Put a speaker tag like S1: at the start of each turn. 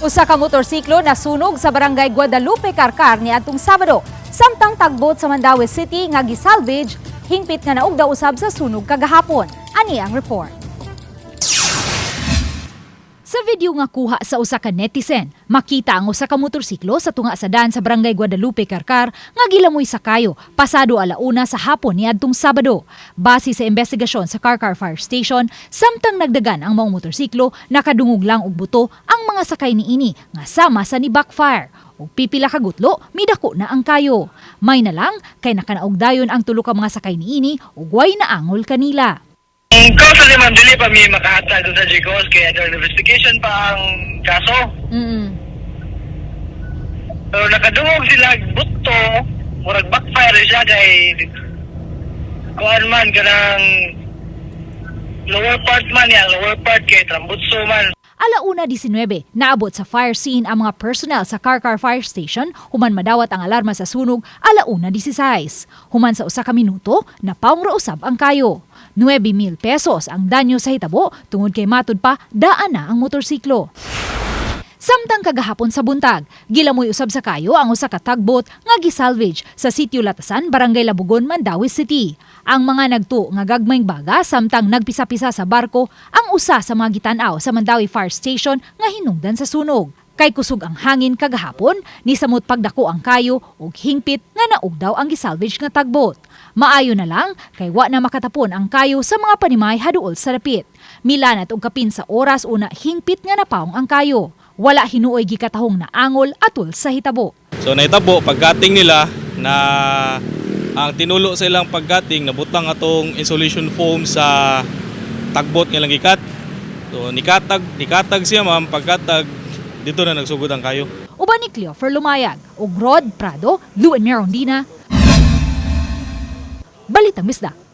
S1: Usa ka motorsiklo nasunog sa Barangay Guadalupe, Carcar niadtong Sabado. Samtang tagbot sa Mandaue City nga gisalvage, hingpit nga naugdaw usab sa sunog kagahapon. Ani ang report. Sa video nga kuha sa usa ka netizen, makita ang usa ka motorsiklo sa tunga sa dan sa Barangay Guadalupe, Carcar nga gilamoy sa kayo pasado 1:00 sa hapon niadtong Sabado. Base sa investigasyon sa Carcar Fire Station, samtang nagdagan ang maong motorsiklo, nakadungog lang og buto ang mga sakay niini nga sama sa ni backfire. Ug pipila ka gutlo, midako na ang kayo. May na lang kay nakanaog dayon ang tulo ka mga sakay niini ug way naangol kanila.
S2: Ang kaso ni ma'am, dili pa mi makahatag sa GCOS kaya under investigation pa ang kaso. So nakadungog sila buto, murag backfire siya kay kuan man kanang lower part man ya, lower part kay trambutso man.
S1: 1:19, naabot sa fire scene ang mga personnel sa Carcar Fire Station human madawat ang alarma sa sunog 1:16. Human sa 1 ka minuto, napawong ra usab ang kayo. 9,000 pesos ang danyo sa hitabo tungod kay matud pa daan na ang motorsiklo. Samtang kagahapon sa buntag, gilamoy usab sa kayo ang usa ka tugboat nga gisalvage sa Sitio Latasan, Barangay Labugon, Mandaue City. Ang mga nagtuo nga gagmayng baga samtang nagpisa-pisa sa barko ang usa sa mga gitan-aw sa Mandaue Fire Station nga hinungdan sa sunog. Kay kusog ang hangin kagahapon, nisamot pagdako ang kayo ug hingpit nga naugdaw ang gisalvage nga tugboat. Maayo na lang kay wa na makatapon ang kayo sa mga panimay haduol sa dapit. Milanat og kapin sa oras una hingpit nga napawong ang kayo. Wala hinuoy gikatahong na angol atol sa hitabo.
S3: So nahitabo pagkating nila na ang tinulo sa ilang pagkating, nabutang atong insulation foam sa tugboat nga ilang gikat. So nikatag nikatag siya, ma'am, pagkatag dito na nagsugod ang kayo.
S1: Uban ni Cleofer Lumayag ug Rod Prado, Luen Merondina. Balitang Bisdak.